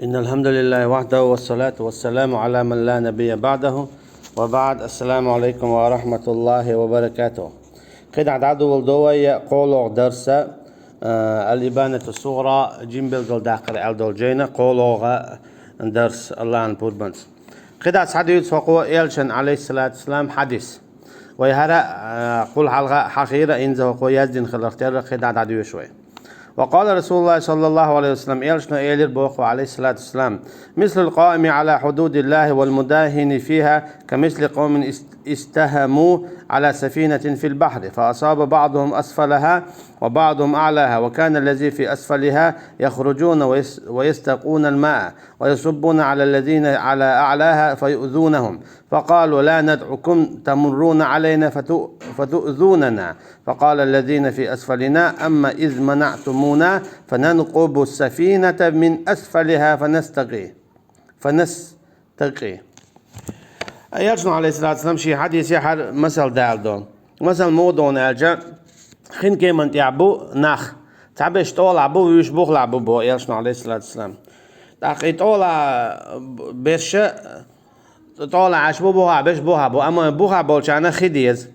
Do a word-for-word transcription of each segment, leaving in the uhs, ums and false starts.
إن الحمد لله وحده والصلاة والسلام على من لا نبي بعده وبعد. السلام عليكم ورحمة الله وبركاته. КхидӀа дӀадоладу вай кхоалгӀа дарс, а, الإبانة الصغرى, жима белгалдаккхар аьлла долча жайна кхоалгӀа дарс, АллахӀа пурбанца. КхидӀа схьадувц хӀокхо Элчан, عليه الصلاة والسلام, хьадис. Вай хӀара, а, кхул хьалха хьахийра, инза хӀокхо яздина хиларх терра кхидӀа дӀадоьшу вай. وقال رسول الله صلى الله عليه وسلم, Элчано элира боху, عليه الصلاة والسلام: مثل القائم على حدود الله والمداهن فيها كمثل قوم است-، استهموا على سفينة في البحر فأصاب بعضهم أسفلها وبعضهم أعلاها، وكان الذي في أسفلها يخرجون ويس-، ويستقون الماء ويصبون على الذين على أعلاها فيؤذونهم، فقالوا: لا ندعكم تمرون علينا فتؤ-، فتؤذوننا. فقال الذين في أسفلنا: أما إذ منعتمونا فننقب السفينة من أسفلها فنستقي. فنستقي. Элчано, عليه الصلاة والسلام, шен хьадисе хӀара масал далдо. Масал муха ду аьлча, хин кеман тӀехь бу нах. Цхьаберш тӀолахь бу, вуьйш бухалахь бу, боху Элчано, عليه الصلاة والسلام. ТӀаккха и тӀолахь берш тӀолахь Ӏаш бу, бухахь берш бухахь бу, амма бухахь болчарна хи деза.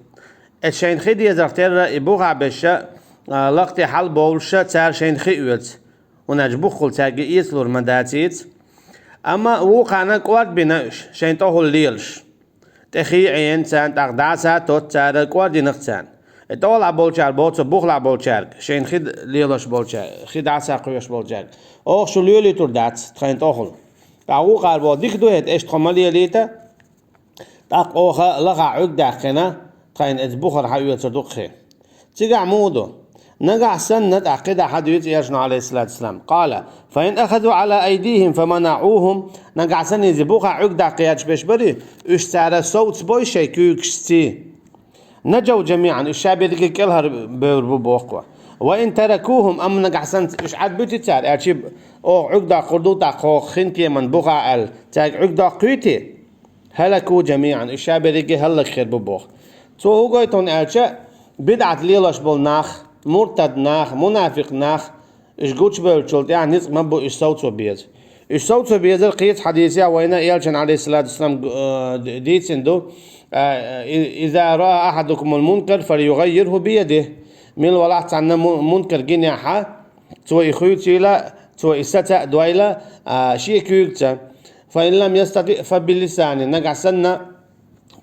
Эс шайна хи дезарх терра и бухахь берш, а, лакха тӀе хьалабовлуш, цара шайна хи оьцу. ХӀунда аьлча бухахула цаьрга эцалур ма дацийца. Амма вукхарна кӀордабина уьш, шайн тӀехула лелаш. ТӀе хи Ӏена царна, тӀаккха дӀаса тоцу цара, кӀордийнах царна. И тӀолахь болчара боху цо бухалахь болчаьрга, шайна хи лелош болчаьрга, хи дӀаса кхоьхьуш болчаьрга: «Оха шу лелийтур дац тхайна тӀехула». ТӀаккха вукхара боху: «Дика ду хӀета, аша тхо ма лелийта, тӀаккха оха лахахь Ӏуьрг даьккхина, тхайна иза бухара хьаоьцур ду-кх хи». Цигахь муха ду? Нагахь санна, тӀаккха кхидӀа хьадуьйцу Элчано, عليه الصلاة والسلام: قال: فإن أخذوا على أيديهم فمنعوهم, нагахь санна иза бухахь Ӏуьрг даккха гӀерташ берш барий, уьш цара совцабой шайн куьйгашций. نجوا جميعا, уьш ша берриге кӀелхьарбевр бу боху. وإن تركوهم, амма нагахь санна уьш Ӏад буьтий цара, аьлча оха Ӏуьрг доккхур ду тӀаккха хӀокху хин кеман бухахь аьлла, цаьрга Ӏуьрг доккхуьйтий? هلكوا جميعا, уьш ша берриге хӀаллакьхир бу боху. Цо хӀун гойту аьлча, бидӀат лелош болу нах, муртад нах, мунафикъ нах, уьш гучубевллачул тӀаьхьа ницкъ ма бу уьш совцо беза. Уьш совцо безар кхечу хьадисехь вайна Элчано, عليه الصلاة والسلام, г-, э, д-, дийцина ду: «إذا رأى أحدكم المنكر فليغيره بيده». Мила валахь цхьанна му-, мункар гинехь, цо и хуьйцийла, цо и саца а дойла, а, шен куьйгаца. «فإن لم يستطع فبلسانه», нагахь санна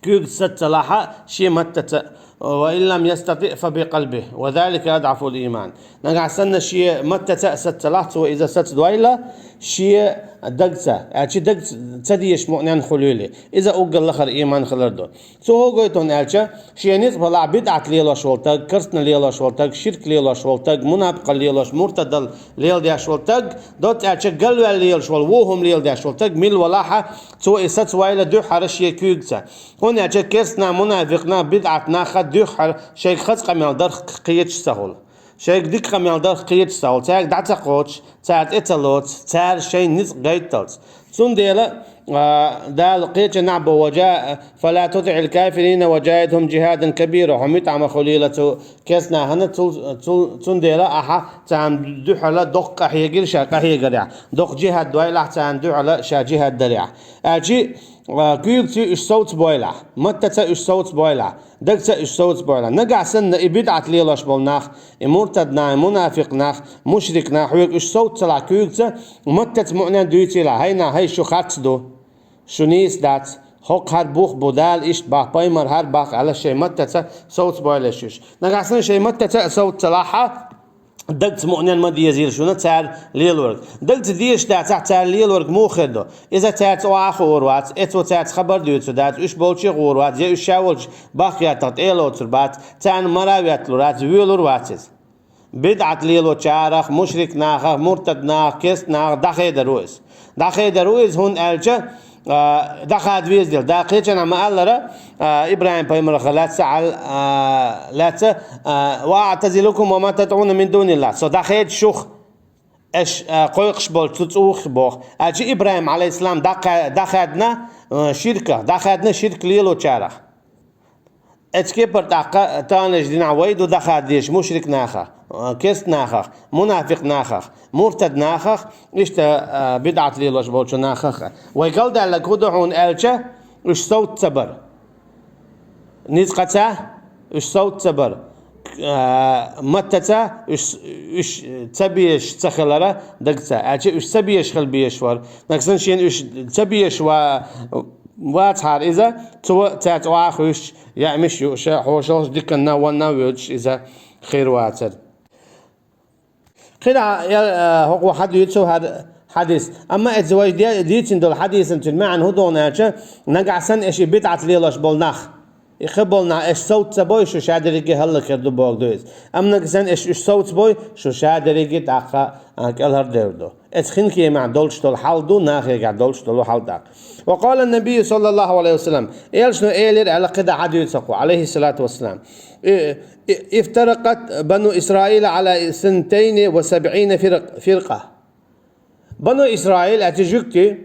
куьйгаца саца ца лахь, шен маттаца. «وإن لم يستطع فبقلبه وذلك أضعف الإيمان». Нагахь санна шен маттаца а саца ца лахь, цо иза саца дойла, шен дагца, аьлча дагца ца дезаш мукъаненна хуьлийла. Иза уггар лахара ийман хилар ду. Цо хӀун гойту аьлча, шен ницкъ балахь бидӀат лелош волу таг, керстна лелош волу таг, ширк лелош волу таг, мунапкъал лелош, муртадал леладеш волу таг, доцца аьлча галваьлла лелаш волу, вон хӀума леладеш волу таг мила валахь, цо и саца войла дуьххьара шен куьйгаца. ХӀунда аьлча керстна, мунафикъна, бидӀат наха дуьххьара шайга хаза къамел дарх кхеташ ца хуьлу. Шайга дика къамел дарх кхеташ ца хуьлу. Цаьрга дӀа ца кхочуш, цара тӀе ца лоцу, цара шайн ницкъ гайтталц. Цундела, а, Дала кхечанахь бо: «وجا-، فلا تطع الكافرين وجاهدهم جهادا كبيرا». Хьо муьтӀахь ма хуьлийла цу керстнахана, цул, цул, цундела ахьа царна дуьхьала доккха къахьегийла ша къахьегарехь, доккха жихӀад дойлахь царна дуьхьала ша жихӀад дарехь. Аьлчи, а, куьйгаций уьш совцабойлахь, маттаца уьш совцабойлахь, дагца уьш совцабойлахь. Нагахь санна и бидӀат лелош болу нах, и муртад нах, и мунафикъ нах, мушрик нах, хьоьга уьш совца ца лахь куьйгаца, маттаца мукъаненна дуьйцийла: «ХӀай нах, хӀай, шу харц ду, шу нийса дац, хӀокху хӀара бух бу, Дала иштта боху, пайхамара хӀара боху», аьлла, шайн маттаца совцабойлаш уьш. Нагахь санна шайн маттаца а совца ца лахь, дагца мукъаненна ма дезийла шуна цара лелорг. Дагца дезаш дацахь, цара лелорг муха хир ду? Иза цаьрца охьа а хуур вац, эцо цаьрца хабар дуьйцур дац, уьш болче а гӀур вац, я уьш ша волчу бахкъяттах тӀе а лоцур бац, царна мара а ветталур вац, воьлур вац иза. БидӀат лелочарах, мушрик нахах, муртад нахах, керст нахах дӀахедар ву иза. ДӀахедар ву иза, хӀунда аьлча, а, дӀахада веза дела. Дала кхечанхьа ма-аллара, а, ИбрахӀим-пайхамарах лаьцна, а, лаьцна, а: «وأعتزلكم وما تدعون من دون الله». Со дӀахеда шух, аш, а, кхойкхуш болчу цу цӀух боху. Аьлча ИбрахӀим, Ӏалайхиссалам, дӀакха-, дӀахаьдна, а, ширках, дӀахаьдна ширк лелочарах. Эцу кепара тӀаккха таханлерчу дийнахь вай ду даха дезаш мушрик нахах, керста нахах, мунафикъ нахах, муртад нахах, иштта, а, бидӀат лелош болчу нахах. Вай галдаьлларг хӀун ду хьуна аьлча, уьш совца ца бар. Ницкъаца уьш совца ца бар. А, маттаца уьш, уьш ца безаш ца хилара дагца. Аьлча уьш ца безаш хила безаш вара. Нагахь санна шена уьш ца безаш ва-, вацахьара иза, цо цаьрца охьа а хуьйсуш, яамаш а юуш, хьошалгӀа диканна, вонна а воьдуш иза хир вацара. КхидӀа, я, а, хӀокхо хьадуьйцу хӀара хьадис. Амма эцу вай де-, дийцина долу хьадисан цуьнан маьӀна хӀун ду аьлча, нагахь санна аша и бидӀат лелош болу нах, и кхин болу нах аша совца ца бой, шу шадерриге хӀаллакьхир ду бохург ду иза. Амма нагахь санна аша уьш совца бой, шу шадерриге тӀаккха, а, кӀелхьардевр ду. Эцу хинкемехь долуш долу хьал ду, нахегахь долуш долу хьал тӀаккха. Ва къала набий саллаллаху алейхи ва саллям, элчано элира аьлла кхидӀа хьадуьйцу хӀокхо, алейхиссалату вассалам. И, и, ифтаракъат бану Исраила ала синтайни ва сабъина фирк-, фиркъа. Бану Исраил, аьлча жуьгти,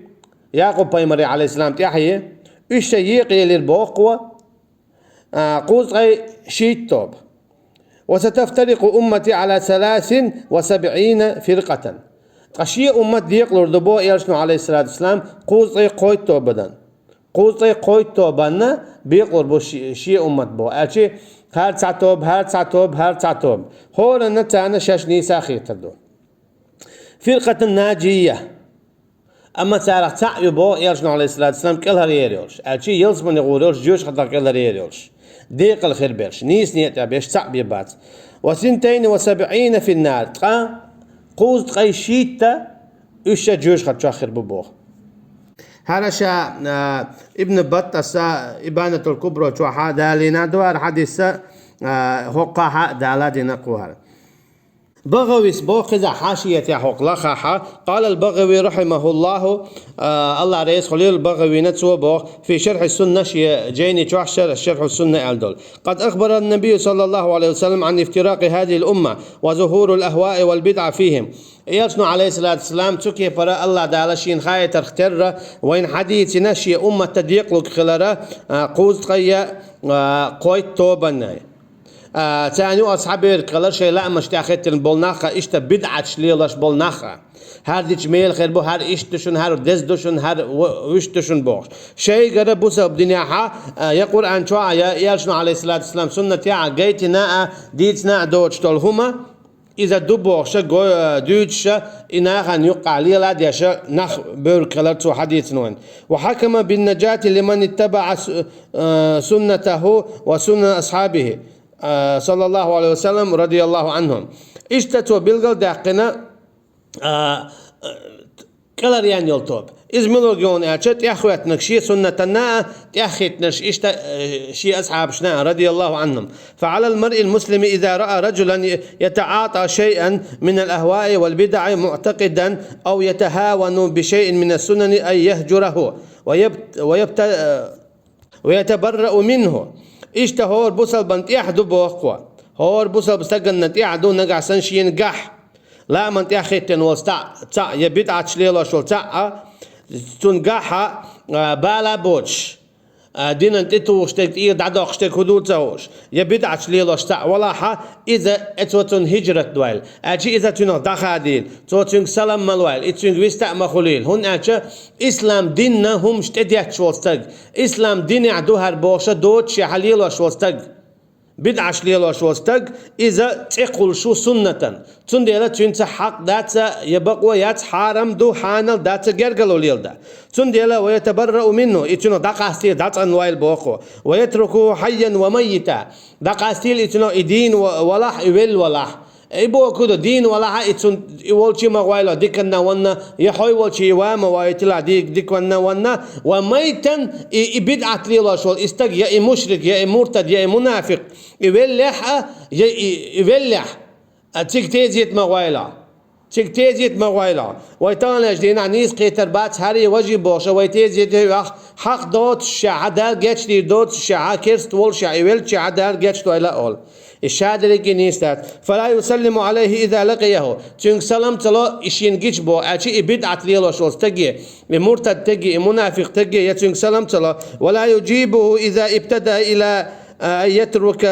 Якъуб-пайхамаре, алейхиссалам, тӀаьхье, уьш ша екъаелира боху хӀокхо, а, кхузткъе шийтта тоба. Ва сатафтарикъу уммати ала саласин ва сабъина фиркъатан. Ткъа шен уммат декъалур ду боху элчано, алейхиссалату вассалам, кхузткъе кхойтта тобанна. Кхузткъе кхойтта тобанна бекъалур бу ши-, шен уммат боху. Аьлча хӀара цхьа тоба, хӀара цхьа тоба, хӀара цхьа тоба. ХӀоранна царна шаьш нийса хетар ду. Фиркъатан наджия. Амма царах цхьаъ ю боху элчано, алейхиссалату вассалам, кӀелхьаръер йолуш. Аьлча ялсамане гӀур йолуш, жоьжахатех кӀелхьаръер йолуш. Декъала хир берш, нийса некъа тӀехь берш цхьаъ бен бац. Ва синтайни ва сабъина финнар. Ткъа кхузткъе шийтта уьш ша жоьжахати чохь хир бу боху. ХӀара ша, а, Ибн Баттаса Ибанатул Кубра чохь далийна ду хӀара хьадис, а, хӀокхахь а дала дина кху хӀара. БагӀавис боху кхузахь хьашиятехь хӀокху лахахь, къала ал-БагӀави рахьимахуллаху, а, Аллах реза хуьлийла БагӀавина, цо боху, фи шархьи сунна, шен жайни чохь шар-, шархьу сунна аьлла долу. Къад ахбара ан-набий саллаллаху алейхи ва саллям ан ифтиракъи хазихил умма ва зухурил ахваи вал бидъа фихим. Элчано, алейхиссалату вассалам, цу кепара Аллах Дала шена хаийтарх терра вайна хьадийцина шен умматта декъалург хилара, а, кхузткъе, а, кхойтта тобанна. А, царна юкъара цхьаберг хилар шайн лаамашна тӀехь хеттина болу нах а, иштта бидӀаташ лелош болу нах а. ХӀара дича мела хир бу, хӀара иштта ду шуна, хӀара деза ду шуна, хӀара в-, вуьшта ду шуна бохуш. Шайгара бусалба динехь а, я Къуръан чохь а, я элчано, алейхиссалату вассалам, суннатехь а гайтина а, дийцина а доцуш долу хӀума, иза ду бохуша, го-, дуьйцуша, и нахана юккъахь лела а деша, нах бевр хилар цо хьадийцина вайна. Ва хьакама бин наджати лиман иттабаъа су-, э, суннатаху ва суннан асхьабихи, э, саллаллаху алейхи ва саллям, радияллаху анхум. Иштта цо билгал даьккхина, а, э, кӀелхьаръян йолу тоба. Иза муьлург ю аьлча, тӀаьхьахӀоьттинарг шен суннатана а, тӀаьхьахӀиттинарш иштта, э, шен асхьабашна а, радияллаху анхум. Фа Ӏалал маръил муслими иза раъа раджулан ятаӀатӀа шайъан минал ахваи вал бидаӀи муӀтакъидан ав ятахӀавану би шайъин минас сунани ан яхӀжураху ва яб-, ва ябта-, э, ва ятабарраъу минху. Иштта хӀора бусалбан тӀехь ду боху кхо. ХӀора бусалба стаганна тӀехь ду нагахь санна шена гахь. Лааман тӀехь хӀиттина волу цхьаъ, цхьаъ, я бидӀаташ лелош волу цхьаъ а, цунна гахь а, а, бала а боцуш, а, динан тӀетухуш дерг, тӀера дӀадоккхуш дерг хӀун ду ца хууш, я бидӀаташ лелош цхьаъ валахь а, иза, эцо цунна хӀижрат дойла. Аьлча иза цуьнах дӀахадийла, цо цуьнга салам ма лойла, и цуьнга вист а ма хуьлийла. ХӀунда аьлча ислам динна хӀумаш тӀедетташ волу стаг, ислам динехь ду хӀара бохуша доцуш а лелош волу стаг. БидӀаш лелош волу стаг, иза цӀе кхуллуш ву суннатан. Цундела цуьнца хьакъ дац а, я бакъо яц, хьарам ду, хьанал дац а, гергарло леладан. Цундела ва ятабарраъу минху, и цуьнах дӀакъастийла, дӀацӀанвойла боху. Ва ятрукуху хьаййан ва маййитан. ДӀакъастийла и цуьнах, и дийна ва-, валахь, и велла валахь. И бохург ду, дийна валахь а, и цунна, и волчу ма гӀойла, диканна а, ванна, я хьой волчу и ва ма вайталахь, ди-, диканна а, ванна, ва майтан, и, и бидӀат лелош волу и стаг, я и мушрик, я и муртад, я и мунафикъ, и веллехь а, я и, и веллехь, а, цига тезета ма гӀойла. Цига тезета ма гӀойла. Вай таханлерчу дийнахь нийса кхетар бац, хӀара и важи бохуша, вай тезета а йоху, хьакъ доцуш а, хьан Дала гечдийр доцуш а, хьан керста волуш а, и велча а, хьан Дала гечдойла а олу. И шадерриге а нийса дац. Фала юсаллиму Ӏалайхи иза лакъияху. Цуьнга салам ца ло, и шена гича боху, аьлча и бидӀат лелош волу стаге, и муртад стаге, и мунафикъ стаге, я цуьнга салам ца ло. Вала юджибуху иза ибтада ила, أن يترك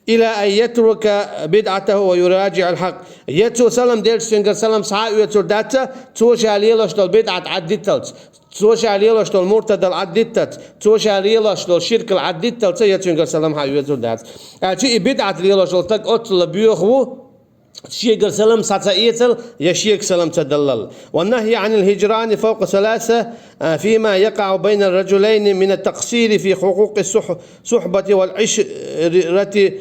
إلى أن يترك بدعته ويراجع الحق. Я цо салам делча цунгара салам схьа а оьцур дац, цо ша лелош долу бидӀат Ӏаддиталц, цо ша лелош долу муртадал Ӏаддиталц, цо ша лелош долу ширкал Ӏаддиталц, я цунгара салам схьа а оьцур дац. Аьлча и бидӀат лелош волу стаг оццула боьха ву, шегара салам схьа ца эцал, я шега салам ца даллал. والنهي عن الهجران فوق ثلاثة، آه، فيما يقع بين الرجلين من التقصير في حقوق الصح-، الصحبة والعشرة،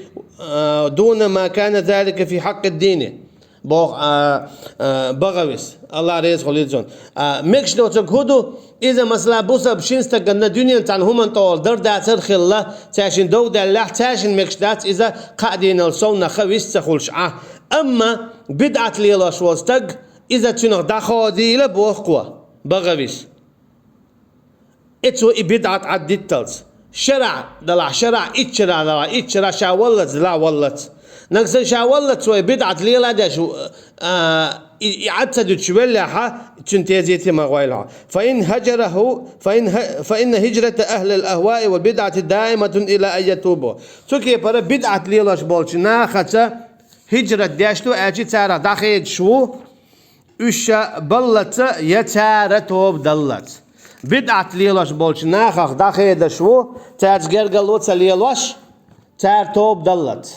آه، دون ما كان ذلك في حق الدين. Боху, а, а, БагӀавис, Аллах реза хуьлийла цунна. А, мегаш доцург хӀун ду? Иза, масала, бусалба шина стагана дуьненан цхьана хӀуманна тӀехула дар дацар хилла, цаьршинна дов даьллехь, цаьршинна мегаш дац иза кхаа дийнал совнаха вист ца хуьлуш Ӏа. Амма бидӀат лелош волу стаг, иза цуьнах дӀаходийла боху кхо, БагӀавис. И цо и бидӀат Ӏаддиталц. ШарӀ далахь, шарӀ, итт шарӀ далахь, итт шарӀ, ша валлалц далахь, валлалц. Нагахь санна ша валлалц вай бидӀат лела а деш, а, и, и Ӏад ца дуьтуш веллехьа, цуьнан тезете ма гӀойла хьо. فإن هجره، فإن ه-، فإن هجرة أهل الأهواء والبدعة دائمة إلى أن يتوبوا. Цу кепара бидӀат лелош болчу нахаца хӀижрат деш ду, аьлча царах дӀахедаш ву, уьш ша баллалц я цара тоба даллалц. БидӀат лелош болчу нахах дӀахедаш ву, цаьрца гергарло ца лелош, цара тоба даллалц.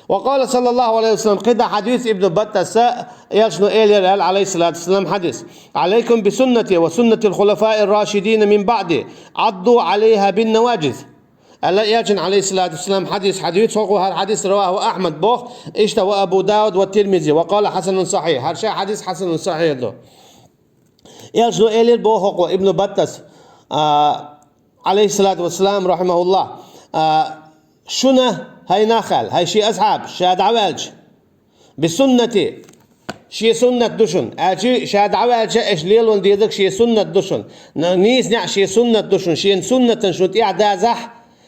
وقال صلى الله عليه وسلم, кхидӀа хьадис Ибн Баттаса, элчано элира аьлла, عليه الصلاة والسلام, хьадис: عليكم بسنتي وسنة الخلفاء الراشدين من بعدي، عضوا عليها بالنواجذ. Аьлла элчано, عليه الصلاة والسلام, хьадис, хьадис, хӀокхо хӀара хьадис, رواه أحمد, боху, иштта وأبو داود والترمذي، وقال حسن صحيح. ХӀара ша хьадис хьасанун сахьихь ду. Элчано элира, боху хӀокхо, Ибн Баттас, а, عليه الصلاة والسلام, رحمه الله, а, шуна, хӀай нах, аьлла, хӀай шен асхьабаш, ша дӀаваьлча, بسنتي, шен суннат ду шуна. Аьлча, ша дӀаваьлча, аша лело дезарг шен суннат ду шуна. Н-, нийса неӀ шен суннат ду шуна. Шен суннатана шу тӀаьхьа дазахь,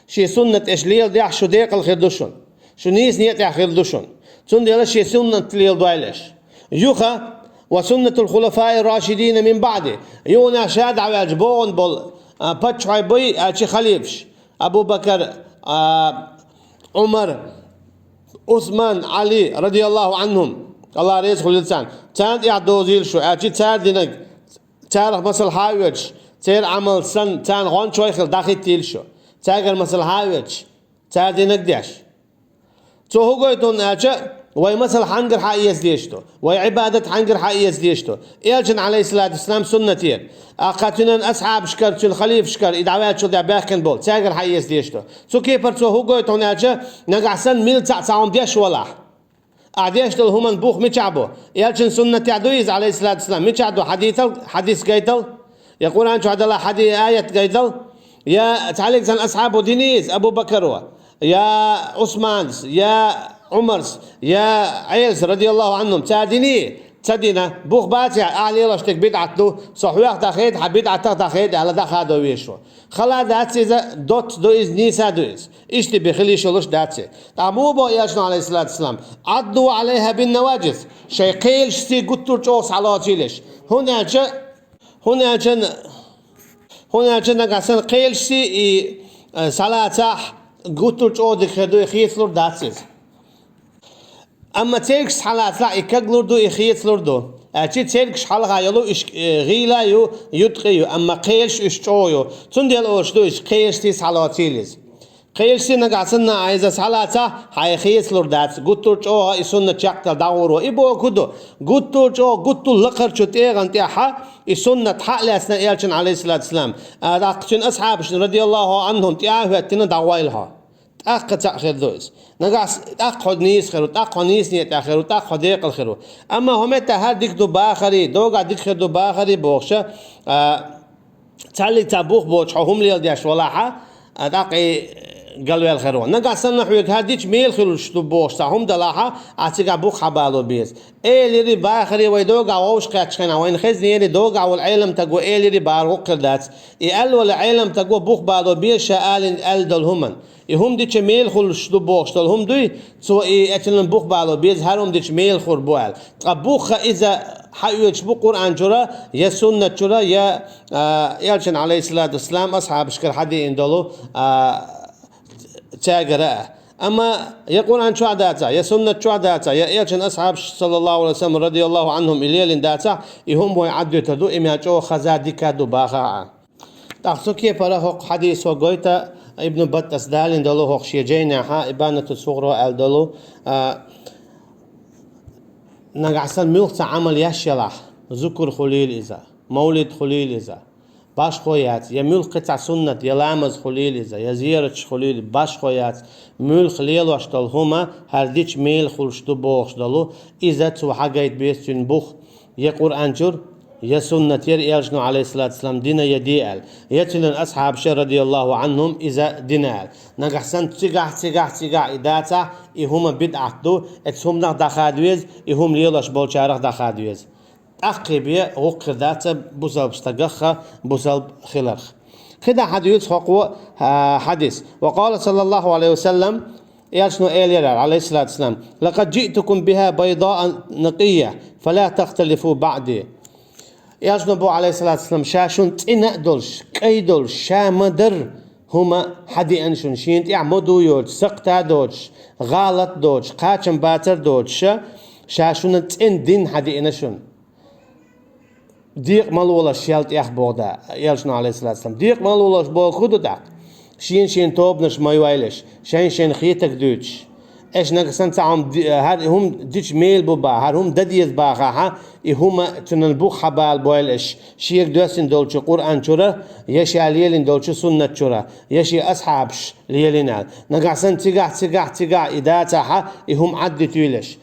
шен суннат аша леладехь, шу декъал хир ду шуна. Шу нийса неӀ тӀехь хир ду шуна. Цундела шен суннат леладойла аша. Юха, وسنة الخلفاء الراشدين من بعدي. Юха ша дӀаваьлча богӀун болу, а, паччахьой буй, аьлча халифаш. Абу Бакар, а, Ӏумар, Усман, Ӏали, رضي الله عنهم, Аллах реза хуьлийла царна. Царна тӀехь дозийла шу, аьлча цара динарг, царах масал хьа а оьцуш, церан Ӏамал санна, царна гӀончой хила дӀахӀиттийла шу. Цаьргара масал хьа а оьцуш, цара динарг деш. Цо хӀун гойту хьуна аьлча, вай масал хьангара хьа а эца дезаш ду, вай Ӏибадат хьангара хьа а эца дезаш ду. Элчан, عليه الصلاة والسلام, суннатера. Аккха цуьнан асхьабашкара, цуьнан халифашкара и дӀаваьллачул тӀаьхьа баьхкина болу, цаьргара хьа а эца дезаш ду. Цу кепара цо хӀун гойту хьуна аьлча, нагахь санна мила цхьаъ цхьа хӀума деш валахь, ахь деш долу хӀуман бух мичахь бу? Элчан суннатехь ду иза, عليه الصلاة والسلام? Мичахь ду? Хьадисал, хьадис гайтал? Я Къуръан чохь дала хьади-, аят гайтал? Я цхьаллиг цхьана асхьабо динарий иза, Абу Бакаро, я Усманас, я Ӏумарас, я Ӏелас, رضي الله عنهم, цара динарий? Ца дина. Бух бацахь, ахь лелош дерг бидӀат ду, со хьох дӀахеда, хьан бидӀатах дӀахеда аьлла, дӀахадо везаш ву. Хала дац иза, доцца ду иза, нийса ду иза. Иштта бен хила йиш йолуш дац иза. Ткъа муха боху элчано, عليه الصلاة والسلام: عضوا عليها بالنواجذ, шайн кхелашций гуттар а чӀогӀа схьалоцийла аша. ХӀунда аьлча, хӀунда аьлча, хӀунда аьлча нагахь санна кхелашций и, э, схьалацахь, гуттар а чӀогӀа дика хир ду, и хецалур дац иза. Амма цергаш схьалацахь, и каглур ду, и хецалур ду. Аьлча цергаш хьалха йолу уьш, э, гӀийла ю, юткъе ю, амма кхелаш уьш чӀогӀа ю. Цундела олуш ду уьш, кхелашций схьалоцийла иза. Кхелашций нагахь санна ахь иза схьалацахь, хьан и хецалур дац, гуттар а чӀогӀа и суннат чекхдала дӀагӀур ву. И бохург хӀун ду? Гуттар а чӀогӀа, гуттар а лакхарчу тӀегӀан тӀехьа и суннат хьа а лаьцна элчан, عليه الصلاة والسلام, а, тӀаккха цуьнан асхьабашна, رضي الله عنهم, тӀаьхьа а хӀоьттина дӀагӀойла хьо. ТӀаккха цхьаъ хир ду иза. Нагахь с-, тӀаккха хьо нийса хир ву, тӀаккха хьо нийса некъа тӀехь хир ву, тӀаккха хьо декъал хир ву. Амма хӀун меттехь хӀара дика ду бахарий, догахь дика хир ду бахарий бохуша, а, цхьаллиг цхьа бух боцуш хьо хӀума леладеш валахьа, а, тӀаккха и галвел хир ву. Нагахь санна хьоьга хӀара дича мела хуьлуш ду бохуш цхьа хӀума далахьа, ахь цигахь бух хьабало беза. Элирий бахарий вай догахь вовшахкхеттачу хенахь, вайна хезнера догахь волу Ӏелам стаг ву элирий бахар гӀуллакх хир дац. И аьлла волу Ӏелам стаг ву бух бало беза ша алин аьлла долу хӀуманна. И хӀума дича мела хуьлуш ду бохуш долу хӀума дуй, цо и эцалан бух бало беза, хӀара хӀума дича мела хир бу аьлла. Ткъа бухха иза хьаоьцуш бу Къуръан чура, я суннат чура, я, а, Элчан, алейхиссалату вассалам, асхьабашкара хьадеана долу, а, цаьргара а. Амма я Къуръан чохь дацахь, я суннат чохь дацахь, я Элчан асхьабаш, саллаллаху алейхи ва саллям, радияллаху анхум, и лелийна дацахь, и хӀума вайн Ӏад дуьтур ду, и мел чӀогӀа хаза, дика ду бахахь а. ТӀаккха цу кепара хӀокху хьадисо гойту Ибн Баттас далийна долу хӀокху шен жайнехьа, Ибанату Сугъро аьлла долу, а, нагахь санна муьлхха цхьа Ӏамал еш елахь, зукр хуьлийла иза, мовлид хуьлийла иза, башхо яц, я муьлхха цхьа суннат, я ламаз хуьлийла иза, я зераташ хуьлийла, башхо яц, муьлхха лелош долу хӀума хӀара дича мела хуьлуш ду бохуш долу, иза цо хьагайта беза цуьнан бух, я Къуръан чуьра, я суннат яра Элчано, алейхиссалату вассалам, дина я де аьлла, я цуьнан асхьабаша, радияллаху анхум, иза дина аьлла. Нагахь санна цигахь, цигахь, цигахь и дацахь, и хӀума бидӀат ду, оцу хӀуманах дӀахада веза, и хӀума лелош болчарах дӀахада веза. ТӀаккха бен гӀуллакх хир дац бусалба стагах а, бусалба хиларх. КхидӀа хьадуьйцу хӀокхо, а, хьадис. Ва къала саллаллаху алейхи ва саллям, Элчано элира, алейхиссалату вассалам: «Лакъад жиътукум биха байдаа накъия, фала тахталифу баъди». Элчано боху, алейхиссалату вассалам, ша шуна цӀена а долуш, кӀай долуш, ша ма-дарра хӀума хьадеана шуна, шена тӀехь ма ду йоцуш, сакхта а доцуш, гӀалат а доцуш, кхачам бацар а доцуш, ша шуна цӀена дин хьадеана шуна. Декъа ма лолаш шел тӀех боху да, Элчано, алейхиссалату вассалам. Декъа ма лолаш боху хӀун ду тӀаккха? Шен-шен тобанаш ма йойлаш, шайн-шайн хетаг дуьйцуш. Аша нагахь санна цхьа хӀума ди-, хӀара хӀума дича мела бу баха, хӀара хӀума дан деза бахахь, и хӀума цуьнан бух хьабала бойла аша, шега доьссина долчу Къуръан чура, я ша лелийна долчу суннат чура, я шен асхьабаш лелийна аьлла. Нагахь санна цигахь, цигахь, цигахь и дацахь, и хӀума Ӏад дитуьйлаш.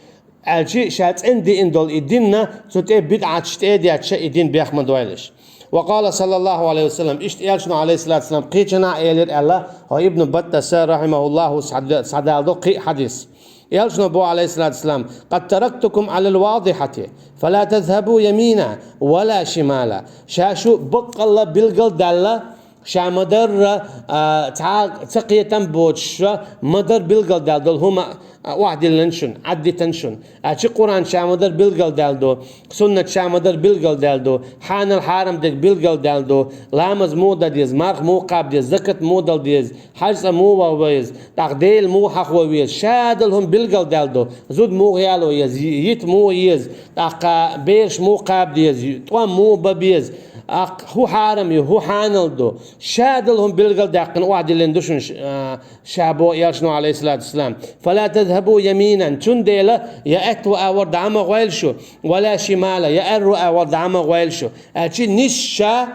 Аьлча ша цӀена деана долу и дин а, цу тӀе бидӀаташ тӀе а детташ, и дин бех ма дойлаш. Ва къала саллаллаху алейхи ва саллям, иштта Элчано, алейхиссалату вассалам, кхечанхьа элира аьлла, хӀо Ибн Баттаса, рахимахуллаху, схьада-, схьадала до кхин а хьадис. Элчано боху, алейхиссалату вассалам: «Къад тарактукум алал вадихати, фала тазхабу ямина вала шимала». Ша шу баккъалла билгал даьлла, ша ма-дарра, а, цхьа а ца кхетам боцуш, ша ма-дарра билгал даьлла долу хӀума, а, охьадиллина шуна, Ӏаддитина шуна. Аьлча Къуръан ша ма-дарра билгал даьлла ду, суннат ша ма-дарра билгал даьлла ду, хьанал хьарам дерг билгал даьлла ду, ламаз муха дан деза, марха муха кхаба деза, закат муха дала деза, хьаьж цӀа муха ваха веза, тӀаккха Дела муха хьахо веза, ша долу хӀума билгал даьлла ду, зуда муха яло еза, йита муха еза, тӀаккха бераш муха кхаба деза, тӀом муха бан беза, тӀаккха хӀун хьарам ю, хӀун хьанал ду, ша долу хӀума билгал даьккхина охьадиллина ду шуна ш-, а, ша боху Элчано, алейхиссалату вассалам: «Фала тазхабу яминан», цундела я аьтто агӀор дӀа ма гӀойла шу, «вала шимала», я аьрру агӀор дӀа ма гӀойла шу. Аьлча нисса ша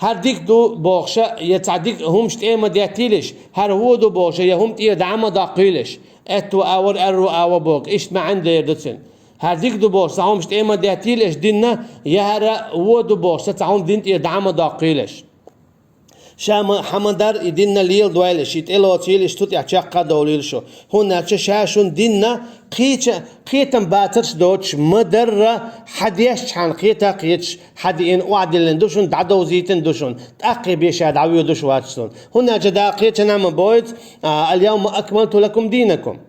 хӀара дика ду бохуша, я цхьа дика хӀумаш тӀе ма деттийлаш, хӀара вон ду бохуша, я хӀума тӀера дӀа ма доккхуьйлаш, аьтто агӀор, аьрру агӀор боху, иштта маьӀна дер ду цуьнан. ХӀара дика ду бохуша, цхьа хӀумаш тӀе ма деттийлаш динна, я хӀара вон ду бохуша, цхьа хӀума дин тӀера дӀа ма доккхуьйлаш. Ша ма-, хьан ма-дарра и динна леладойла, ши тӀелоцийла, иштта цу тӀехь чекх а довлийла шу. ХӀунда аьлча ша шуна динна кхеча-, кхетам бацарш доцуш, ма-дарра хьан дешча хьан кхета а кхеташ, хьан диъна охьадиллина ду шуна, дӀадовзийтина ду шуна, тӀаккхий бен ша дӀавоьдуш вац шуна. ХӀунда аьлча Дала кхечанхьа ма боуьйту: «Ал-явма акмалту лакум динакум».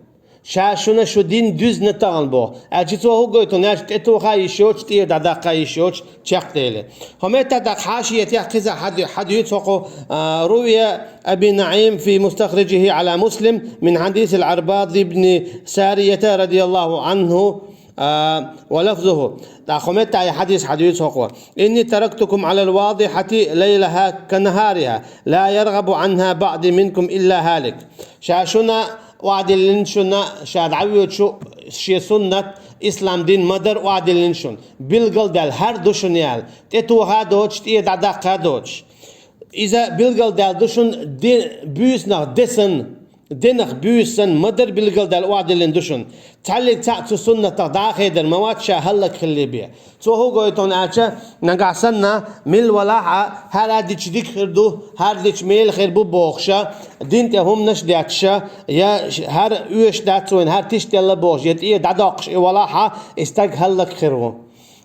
Ша шуна шу дин дуьзна тахана боху. Аьлча цо хӀун гойту, неш тӀетоха йиш йоцуш, тӀера дӀадаккха йиш йоцуш, чекхдели. ХӀо меттахь тӀаккха хьашиятехь кхиза хьаду-, хьадуьйцу хӀокху, а, روي أبو نعيم في مستخرجه على مسلم من حديث العرباض بن سارية رضي الله عنه، а, ولفظه. ТӀаккха хӀо меттахь и хьадис хьадуьйцу хӀокхо: «إني تركتكم على الواضحة ليلها كنهارها، لا يرغب عنها بعدي منكم إلا هالك». Ша шуна охьадиллина шуна, ша дӀавоьду шу, шен суннат, ислам дин ма-дарра охьадиллина шуна. Билгал даьлла, хӀара ду шуна яьлла. ТӀетоха а доцуш, тӀера дӀадаккха а доцуш. Иза билгал даьлла ду шуна де-, буьйсанах де санна, денах буьйса санна, ма-дарра билгал даьлла охьадиллина ду шуна. Цхьаллиг цхьаъ цу суннатах дӀа а хедар ма вац ша хӀаллак хилли бен. Цо хӀун гойту аьлча, нагахь санна, мила валахь а, хӀара дича дика хир ду, хӀара дича мела хир бу бохуша, дин тӀе хӀуманаш а детташа, я ш-, хӀара оьшуш дац вайна, хӀара тишделла бохуш, я тӀера дӀадоккхуш и валахь а, и стаг хӀаллак хир ву.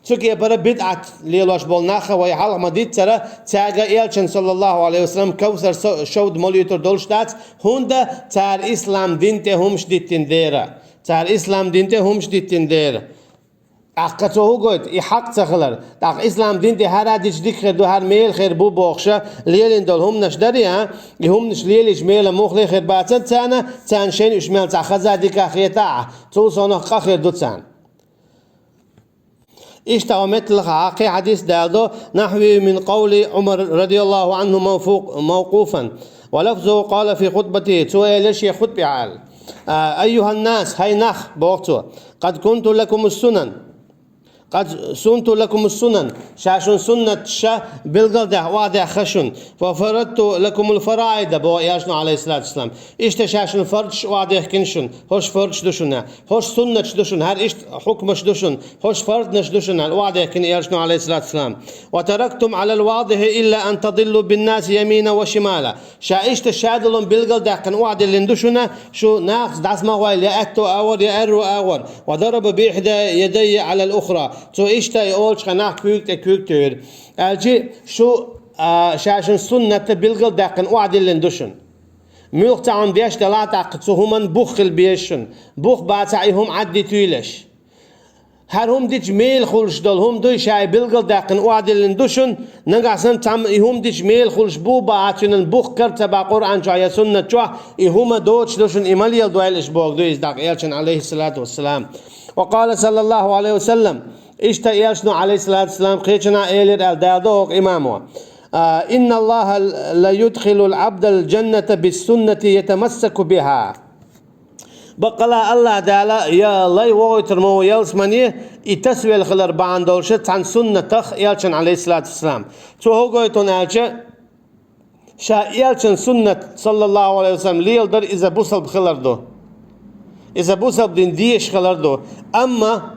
Цу кепара бидӀат лелош болу нах а вай хьалха ма-диццара, цаьрга Элчан, саллаллаху алейхи ва саллям, Кавсар со-, шовда молуьйтур долуш дац, хӀунда цара ислам дин тӀе хӀумаш диттина дера. Цара ислам дин тӀе хӀумаш диттина дера. ТӀаккха цо хӀу гойту, и хьакъ ца хилар. ТӀаккха ислам дин тӀе хӀара дича дика хир ду, хӀара мела хир бу бохуша, лелийна долу хӀуманаш дарий, а? И хӀуманаш лелийча мела муххале хир бацара царна, царна шайна уьш мел цхьа хаза дика хета а, цул совнаха къа хир ду царна. Иштта хьо метталахьа кхин хьадис даладо, نحوه من قول عمر رضي الله عنه موفوق-، موقوفا، ولفظه قال في خطبته، цо элира шен хутбехь аьлла. А, أيها الناس، хӀай нах, боху цо, قد كنت لكم السنن، قد سنت لكم السنن، ша шун суннаташ билгалдаьхна охьадехна шун, وفرضت لكم الفرائض, боху элчано, عليه الصلاة والسلام. Иштта ша шун фардаш охьадехкина шун, хӀорш фардаш ду шуна, хӀорш суннаташ ду шуна, хӀара иштта хьукмаш ду шуна, хӀорш фардаш ду шуна, аьлла, охьадехкина элчано, عليه الصلاة والسلام. وتركتم على الواضح إلا أن تضلوا بالناس يمينا وشمالا. Ша иштта ша долун билгалдаьккхина охьадиллина ду шуна, шу нахаца дӀаса ма гӀойла, я аьтту агӀор, я аьрру агӀор. وضرب بإحدى يديه على الأخرى. Цо иштта и олучу хенахь куьйга тӀе куьйга туьйхира. Аьлчи шу, а, ша шун суннат билгалдаьккхина охьадиллина ду шуна. Муьлхха цхьа хӀума деш делахь а тӀаккха цу хӀуманна бух хила беза шуна. Бух бацахь, и хӀума Ӏадди туьйлаш. ХӀара хӀума дича мела хуьлуш долу хӀума дуй, ша и билгалдаьккхина охьадиллина ду шуна, нагахь санна цхьамма и хӀума дича мела хуьлуш бу бахьа, цуьнан бух кара ца бахь Къуръан чохь я суннат чохь, и хӀума доцуш ду шуна, и ма леладойла аша боху ду иза тӀаккха элчана, عليه الصلاة والسلام. وقال صلى الله عليه وسلم, иштта элчано, عليه الصلاة والسلام, кхечанхьа элира аьлла даладо оха имамо, а, إن الله ليدخل العبد الجنة بالسنة يتمسك بها. Баккъала АллахӀ Дала я лай вогӀуьйтур ма ву ялсамане, и тасавелла хилар бахьана долуша цхьана суннатах элчан, عليه الصلاة والسلام. Цо хӀу гойту хьуна аьлча, ша элчан суннат, саллаллаху алейхи ва саллям, леладар иза бусалба хилар ду. Иза бусалба дин деша хилар ду. Амма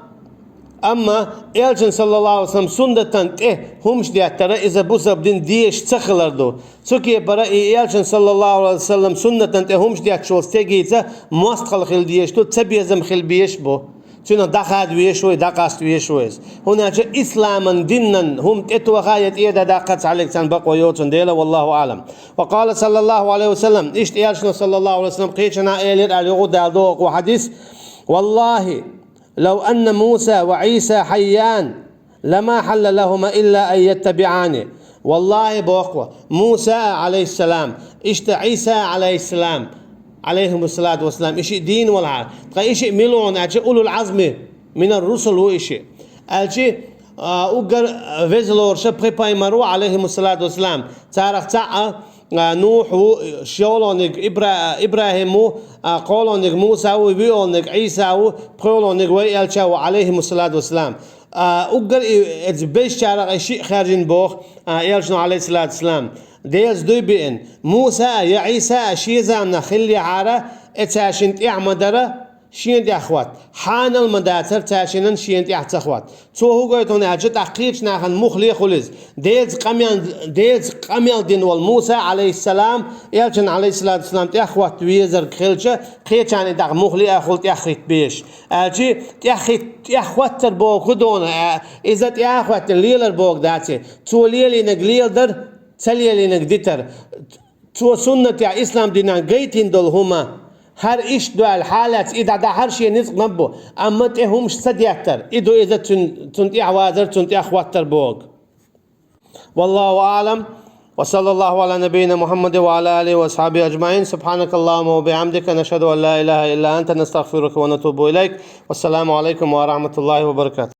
Амма элчан, саллаллаху алейхи ва саллям, суннатан тӀе хӀумаш деттара иза бусалба дин деша ца хилар ду. Цу кепара и элчан, саллаллаху алейхи ва саллям, суннатан тӀе хӀумаш детташ волу стегица мостагӀалла хила дезаш ду, цабезам хила безаш бу. Цуьнан дӀахада везаш ву, дӀакъаста везаш ву иза. ХӀунда аьлча исламан динан хӀума тӀетоха я тӀеда даккха цхьаьллиг царна бакъо йоцун дела, валлаху аълам. Ва къала, саллаллаху алейхи ва саллям, иштта элчано, саллаллаху алейхи ва саллям, кхечанхьа элира аьлла юха далдо оха хьадис: «Валлахи, لو أن موسى وعيسى حيان لما حل لهما إلا أن يتبعاني». Валлахи, боху, Муса, алейхиссалам, иштта Ӏийса, алейхиссалам, алейхимуссалату вассалам, и шиъ дийна валахьара. Ткъа и шиъ мила ву аьлча, улул Ӏазми минар русул ву и шиъ. Аьлчи, а, уггар везалоруша пхи пайхамар ву, алейхимуссалату вассалам. Царах цхьаъ а, Нухь ву, шолгӀаниг Ибра-, ИбрахӀим ву, а, кхолгӀаниг Муса ву, виолгӀаниг Ӏийса ву, пхоьлгӀаниг вай элча ву, алейхимуссалату вассалам. А, уггар и, эца бежчарах и шиъ хаьржина боху, а, элчано, алейхиссалату вассалам. Делаца дуй биъна, Муса а, я Ӏийса а шен заманах хиллехьара, эца шин тӀехь ма дара, шена тӀехь хӀотта. Хьанал ма дацара цаьршинан шена тӀехь ца хӀотта. Цо хӀу гойту хьуна аьлча, тӀаккха кхечу нахана муха лехула иза? Делаца къамел-, Делаца къамел дина волу Муса, алейхиссалам, элчан, алейхиссалату вассалам, тӀехь хӀотта везарг хилча, кхечарна и дӀаккха муха леахула тӀехь хӀитта безаш. Аьлчи, тӀехь хӀитта, тӀехь хӀоттар боху хӀу дона, а, иза тӀехь а хӀоттина лелар боху даци. Цо лелийнарг леладар, ца лелийнарг дитар. Цо суннатехь ислам динан гайтина долу хӀума, хӀара иштта ду аьлла хьалаца и дӀадахьар шен ницкъ наб бу, амма тӀе хӀумаш ца деттар, и ду иза цун, цунна тӀехь вазар, цунна тӀехь хӀоттар боху. Валлаху аълам, ва саллаллаху аля набийина Мухаммадин ва аля алихи ва асхьабихи аджмаин. Субханакаллахумма ва бихамдика, нашхаду ан ла илаха илла анта, настагфирука ва натубу илайк. Вассаламу алейкум ва рахматуллахи ва баракатух.